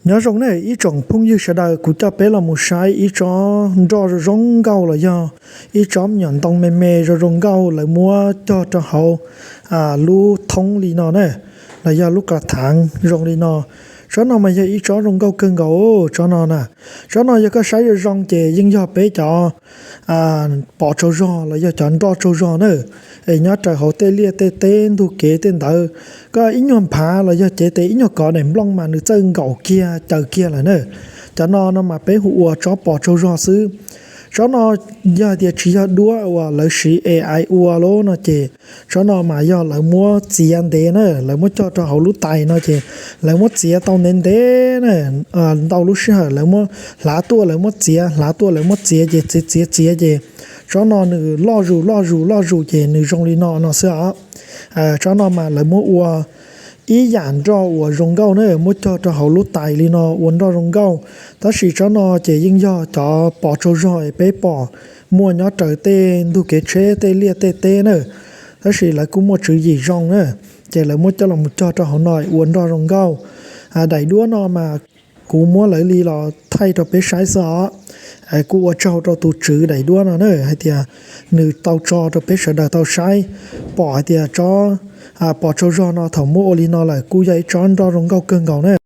Nyob zoo ne ib tsoom phooj ywg sawv daws, kuv coj peb los mus saib ib tsob nroj zoo zoo nkauj los yog ib tsob me nyuam ntoo me me zoo zoo nkauj lawv muab cog rau hauv lub thoob li no na, los yog lub kas thaav zoo li no. Tsob no mas yog ib tsob zoo nkauj kawg nkaus tsob no na. Tsob no yog koj saib zoo zoo ces yeej yog peb cov pos tsaug zog los yog cov nroj tsaug zog na. Es nyob raws hauv tej liaj tej teb ntug kev tej ntawd, koj ib nyuag nphav los yog cev tes ib nyuag kov daim nplooj mas nws txawj nkaum kiag caws kiag lawm na. Cov no no mas peb hu ua tsob pos tsaug zog xwb. Tsob no yog tias tsis yog duab uas lawv siv A I ua lawm no ces tsob no mas yog lawv muab txiav ntev na, lawv muab cog rau hauv lub tais no ces lawv muab txiav tau ntev ntev na. Ntau lub sij hawm lawv muab hlav tuaj lawv muab txiav, hlav tuaj lawv muab txiav ces txiav txiav txiav ces tsob no nws loj zus loj zus loj zus ces nws zoo li no no xwb os. Tsob no mas lawv muab ua ib yam nroj uas zoo nkauj na, muab cog rau hauv lub tais li no ua nroj zoo nkauj. Tab sis tsob no ces yeej yog cov pos tsaug zog peb pom muaj nyob raws tej ntug kev tsheb tej liaj tej teb na. Tab sis lawv kuj muaj tswv yim zoo na, ces lawv muab coj los cog rau hauv no ua nroj zoo nkauj. Daim duab no mas kuv muab lawv li los thaij rau peb saib xwb os. Kuj ua tsaug rau tus tswv daim duab no na hais tias nws tau tso rau peb sawv daws tau saib, pom hais tias tsob pos tsaug zog no thaum muab ua li no lawm kuj yog ib tsob nroj zoo nkauj kawg nkaus na.